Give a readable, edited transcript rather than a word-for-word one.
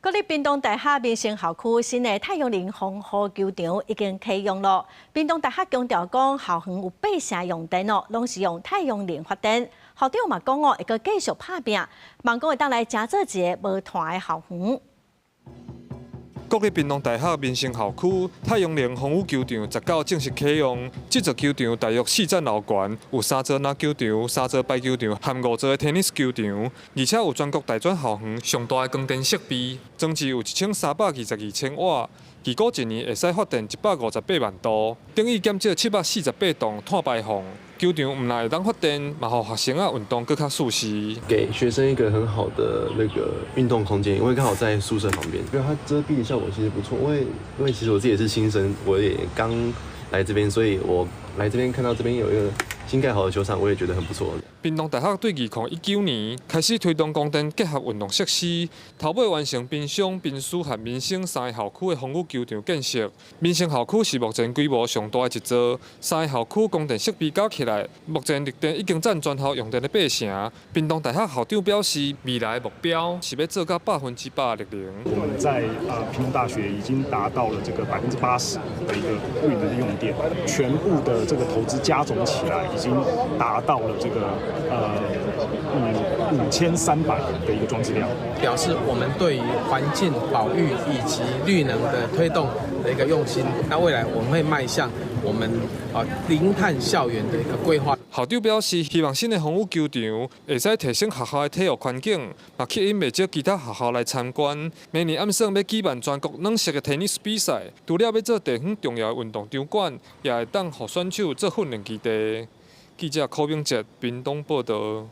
國立屏東大學民生校區新的太陽能風雨球場已經啟用囉。屏東大學強調講，校園有八成用電哦，攏是用太陽能發電。校長嘛講哦，會閣繼續拍拚，望講會當來成做一个無碳的校園。國立屏東大學民生校區太陽能風雨球場19正式啟用。這座球場大約四層樓懸，有三座籃球場、三座排球場和五座的テニス球場，而且有全國大專校園上大的光電設備，裝置有1322千瓦，預估一年會使發電158萬度，等於減少748噸碳排放。球場毋但會當發電，嘛予學生仔運動閣較舒適。給學生一個很好的那個運動空間，因為剛好在宿舍旁邊，因為它遮蔽的效果其實不錯。因為其實我自己也是新生，我也剛來這邊，所以我來這邊看到這邊有一個新蓋好的球場，我也覺得很不錯。屏東大學對2019年開始推動光電結合運動設施，頭尾完成濱商、濱師和民生三個校區的風雨球場建設。民生校區是目前規模上大的一座，三個校區光電設備加起來，目前綠電已經佔全校用電的八成。屏東大學校長表示，未來目標是欲做到100%綠能。我們在屏東大學已經達到了這個80%的一個綠能的用電，全部的這個投資加總起來，已經達到了這個5300的一個裝置量，表示我們對於環境保育以及綠能的推動的一個用心。那未來我們會邁向我們零碳校園的一個規劃。校長表示，希望新的風雨球場會使提升學校的體育環境，嘛吸引袂少其他學校來參觀。明年按算欲舉辦全國軟式的テニス比賽，除了欲做地方重要的運動場館，也會當予選手做訓練基地。記者柯明哲屏東報導。